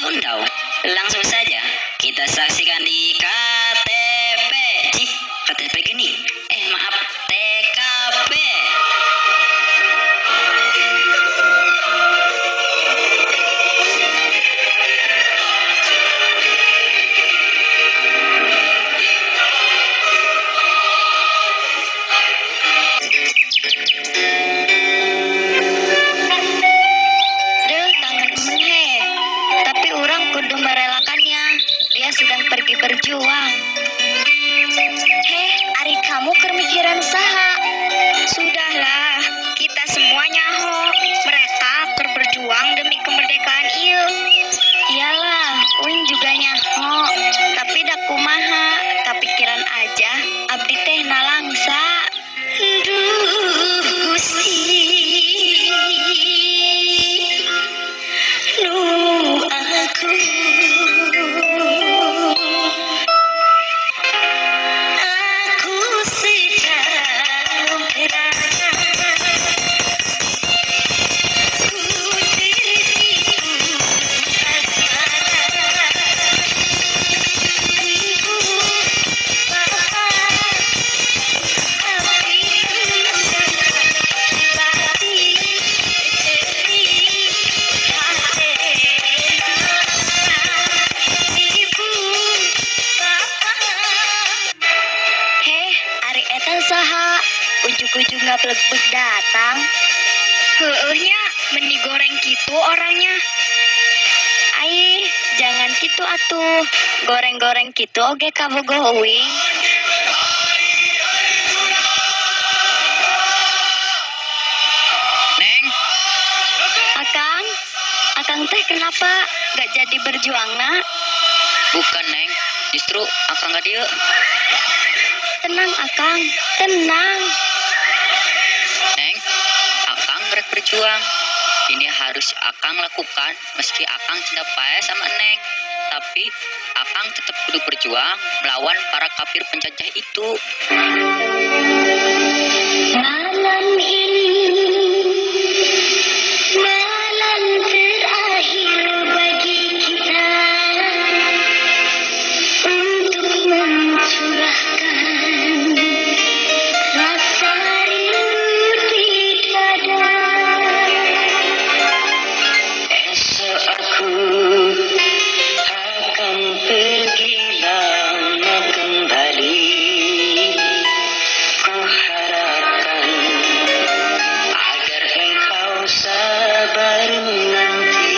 Tonton dong. Langsung saja kita saksikan di KTP. Cih, KTP gini. Maaf, TKP. Duh, kangen he. Tapi orang kudu merelakannya. Dia sedang pergi berjuang. Heh, ari kamu keur mikiran saha? Sudahlah, kita semua nyaho. Mereka keur berjuang demi kemerdekaan ieu. Iyalah, uing juga nyaho. Tapi dak kumaha, kapikiran aja abdi teh nalangsa. Duh, Gusti. Nu aku. Aku sedang perang. Ku tertipu asmara. Ibu, bapak, Heh, ari eta saha? Ujug-ujug ngablebeg datang. Heueuh nya, meni goreng kitu orangnya. Aih, jangan kitu atuh. Goreng-goreng kitu oge kabogoh uing. Neng, Akang, Akang teh kenapa gak jadi berjuang nak? Bukan Neng, justru akang gak dieu. Tenang Akang, tenang. Neng, akang rek berjuang. Ini harus akang lakukan meski akang tidak paeh sama Neng. Tapi akang tetap kudu berjuang melawan para kafir penjajah itu. Malam ini malam terakhir bagi kita untuk mencurahkan rasa rindu di dada. Esok aku akan pergi lama kembali. Ku harapkan agar engkau sabar menanti.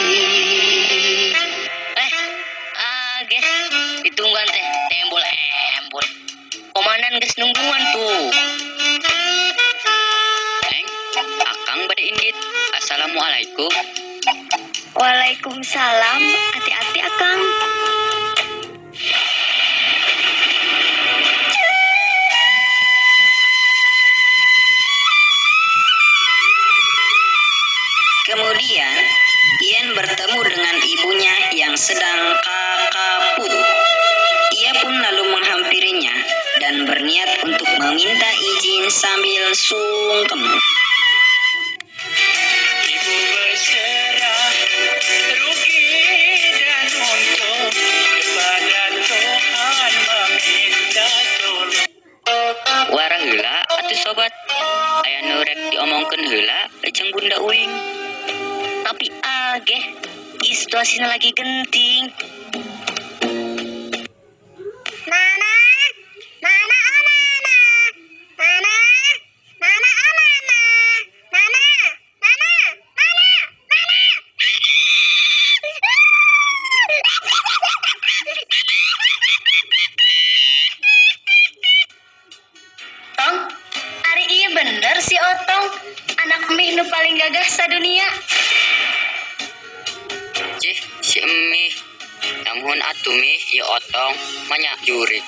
Guys, ditungguan teh, tembol embol. Komandan geus nungguan tuh. Neng, akang bade indit. Assalamualaikum. Waalaikumsalam, hati-hati Akang. Kemudian, Ian bertemu dengan ibunya yang sedang kakaput. Ia pun lalu menghampirinya dan berniat untuk meminta izin sambil sungkem. Ibu berserah, rugi dan untung kepada Tuhan meminta tolong. Wara heula atuh sobat. Aya nu rek diomongkeun heula jeung Bunda Uing. Tapi ageh, situasinya lagi genting. Mama, mama, oh mama, mama, mama, oh mama, mama, mama, mama, mama. Tong, ari iya bener si Otong, anak mih nu paling gagah sadunia. Cih, si Emih. Namun atuh mih ieu Otong manya jurik.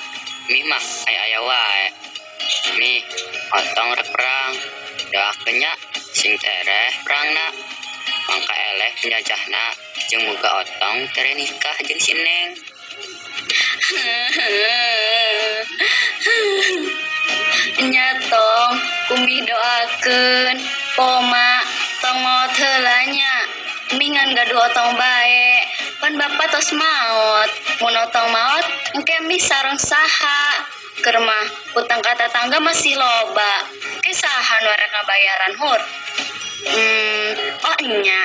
Mih mah aya-aya wae. Mih, Otong rek perang. Doakeun nya sing tereh perangna. Mangka eleh penjajahna jeung muga Otong tereh nikah jeung si Neng. Nya Tong, kumih doakeun, poma tong maot heula nya. Mih ngan gaduh Otong bae. Pan bapak tos maot. Mun Otong maot, engke mih sareng saha. Keur mah utang ka tatangga masih loba. Ke saha nu rek ngabayaran hur? Oh nya.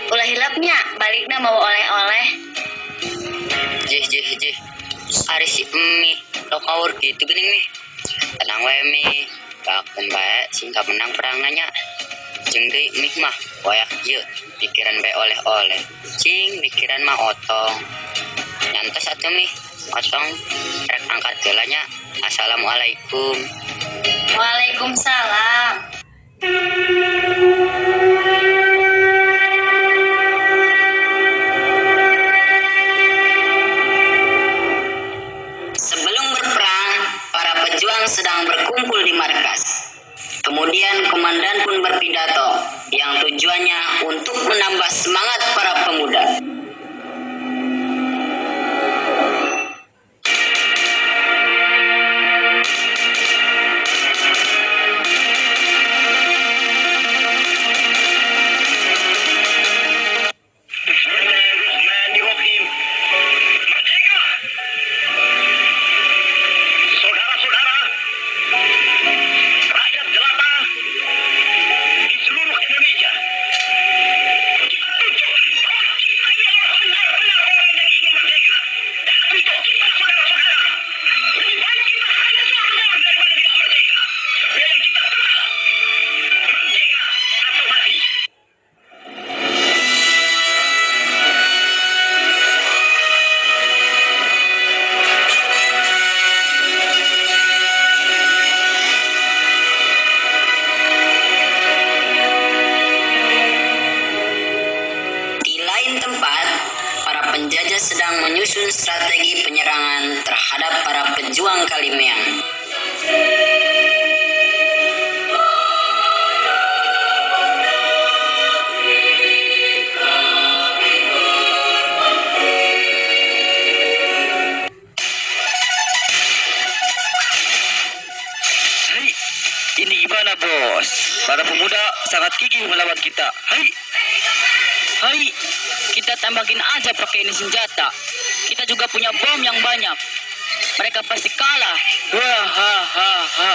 Ulah hilapnya, balikna mawa oleh-oleh. Jih jih jih. Ari si Emi lo kaur gitu geuning mih. Tenang wae mih. Doakeun bae sing menang perangna nya. Jeung deui mih mah wayak ieu pikiran bae oleh-oleh. Cing mikiran mah Otong. Nyantos atuh mih. Otong rek angkat heula nya. Assalamualaikum. Waalaikumsalam. Sebelum berperang, para pejuang sedang berkumpul di markas. Kemudian komandan pun berpidato yang tujuannya untuk menambah semangat para pemuda. Bismillahirrahmanirrahim. Merdeka! Saudara-saudara, rakyat jelata di seluruh Indonesia, kita tunjukkan bahwa kita ini adalah benar-benar orang yang ingin merdeka. Dan untuk kita saudara-saudara, lebih baik kita hancur daripada tidak merdeka. Sebuah yang kita kenal, merdeka atau mati. Di lain tempat, para penjajah sedang menyusun strategi penyerangan terhadap para pejuang Kalimeang. Hei, ini gimana bos? Para pemuda sangat gigih melawan kita. Hei, Hai, kita tembakin aja pakai ini senjata. Kita juga punya bom yang banyak. Mereka pasti kalah. Wah, ha, ha, ha.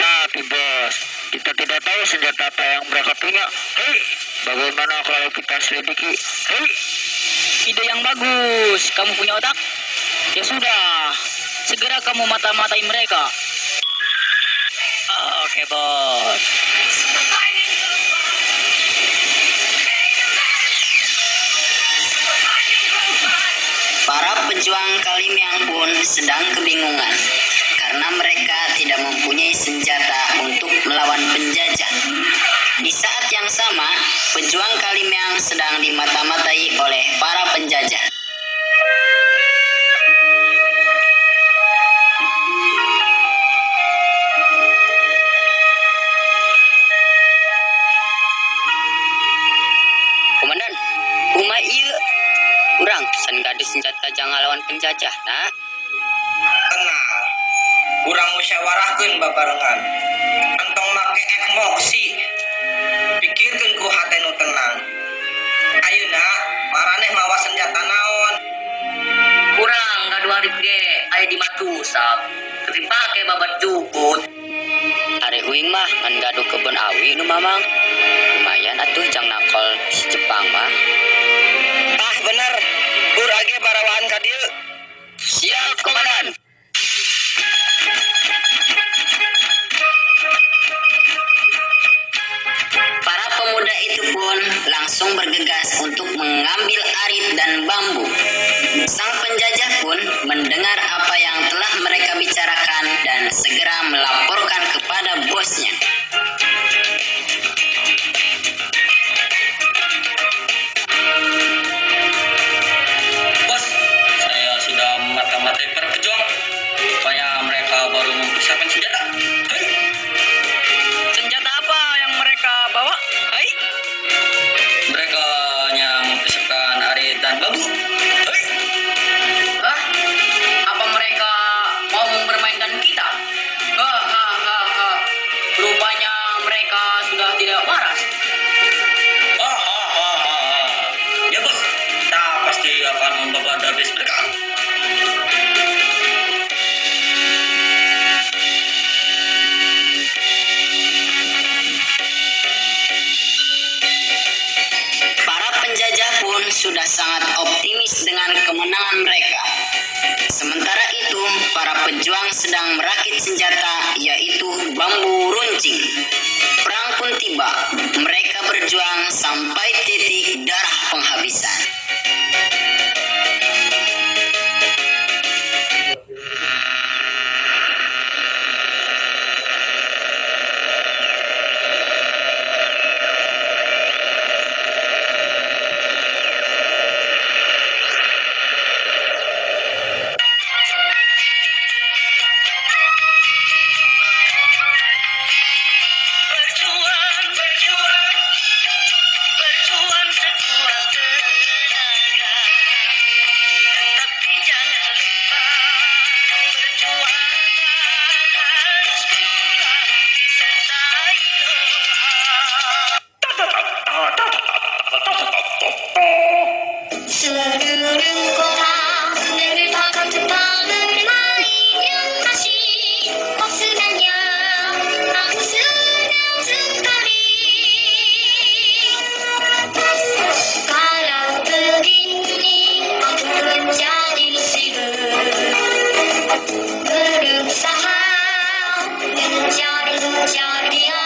Tapi bos, kita tidak tahu senjata apa yang mereka punya. Hei, bagaimana kalau kita selidiki? Hei, Ide yang bagus. Kamu punya otak? Ya sudah. Segera kamu mata-matai mereka. Oke, bos. Para pejuang Kalimeang pun sedang kebingungan karena mereka tidak mempunyai senjata untuk melawan penjajah. Di saat yang sama, pejuang Kalimeang sedang dimata-matai oleh para penjajah. Komandan, kumaha ieu? Urang san gaduh senjata jangan lawan penjajah, nah. Tenang, urang musyawarahkeun babarengan. Entong make emosi, pikirkeun ku hate nu tenang. Ayeuna maraneh mawa senjata naon? Kurang gaduh arif ge aya di matusap. Tapi pake babat jukut. Ari uing mah ngan gaduh kebun awi nu mamang. Lumayan atuh jang nakol si Jepang mah. Tah bener, ur age barawaan ka dieu. Siap, komandan. Para pemuda itu pun langsung bergegas untuk mengambil arit dan bambu. Sang penjajah pun mendengar apa yang telah mereka bicarakan dan segera melaporkan kepada bosnya. Bos, saya sudah mata-matai para pejuang. Supaya mereka baru mempersiapkan senjata. Hei, Senjata apa yang mereka bawa? Hai, mereka hanya mempersiapkan arit dan bambu. sudah sangat optimis dengan kemenangan mereka. Sementara itu, para pejuang sedang merakit senjata, yaitu bambu runcing. Perang pun tiba, mereka berjuang sampai titik darah penghabisan. Berjuang, berjuang, berjuang sekuat tenaga. Tetapi jangan lupa, perjuangan harus pula disertai doa. Seluruh kota negeri takkan tetap bermain yang asyik. Maksudnya aku senang sekali. Kalau begini aku menjadi sibuk, berusaha mengejar-ngejar dia.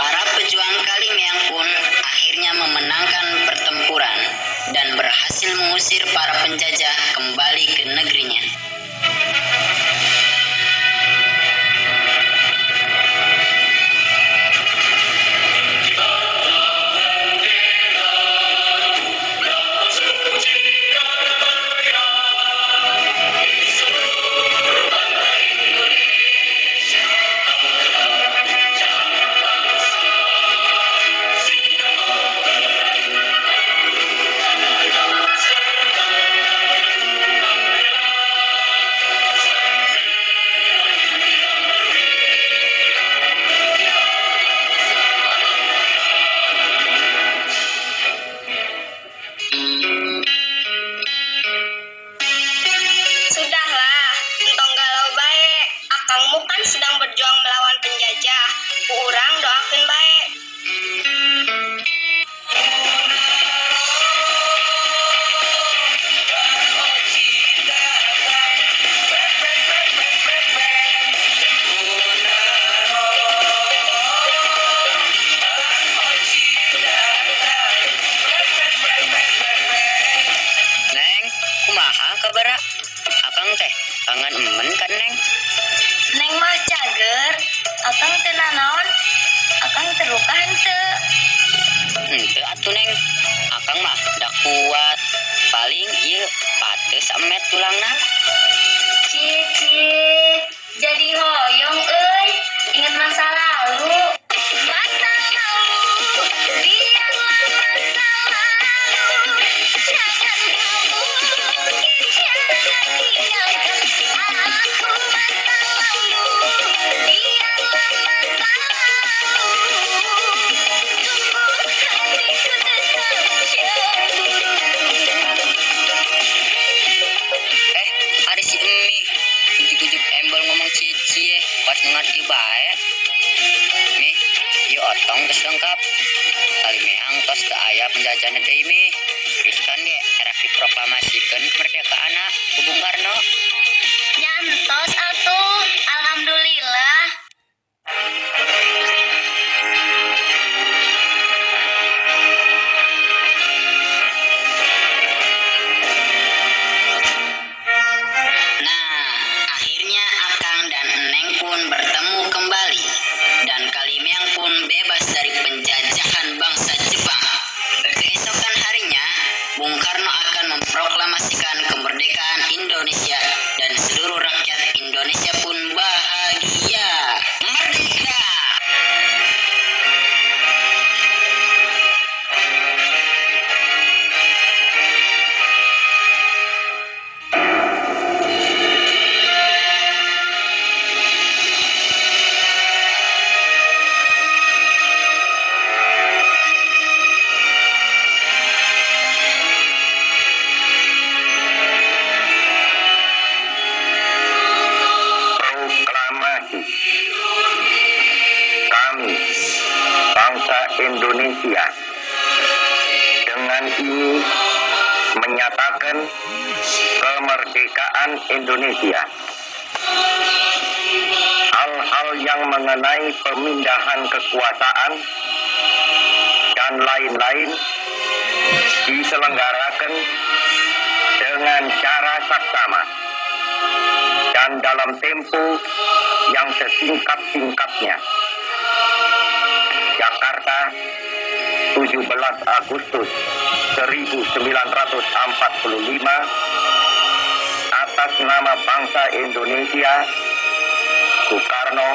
Para pejuang Kalimeang pun akhirnya memenangkan pertempuran dan berhasil mengusir para penjajah kembali ke negerinya. Sudahlah, entong galau bae. Akangmu kan sedang berjuang melawan penjajah. Ku urang doakeun bae. Neng, kumaha kabara? Akang teh kangen emen kan, Neng? Neng mah cager, akang teu nanaon, akang terluka henteu. Henteu atuh, Neng. Akang mah da kuat. Paling ieu pate samet tulangna. Cie cie, jadi hoyong euy, inget masa lalu. Masa lalu. Otong geus lengkap. Kalimeang tos teu aya penjajahan deui mih. Iskan ge erek diproklamasikeun kemerdekaanna ku Bung Karno. Nyantos atuh, alhamdulillah. Nah, akhirnya Akang dan Neng pun bertemu kembali dan Kalimeang pun bebas dari penjajahan bangsa Jepang. Keesokan harinya, Bung Karno akan memproklamasikan kemerdekaan Indonesia dan seluruh rakyat Indonesia pun bahagia. Merdeka! Proklamasi. Kami, bangsa Indonesia, dengan ini menyatakan kemerdekaan Indonesia. Hal-hal yang mengenai pemindahan kekuasaan dan lain-lain diselenggarakan dengan cara saksama dan dalam tempo yang sesingkat-singkatnya. Jakarta, 17 Agustus 1945, atas nama bangsa Indonesia, Soekarno,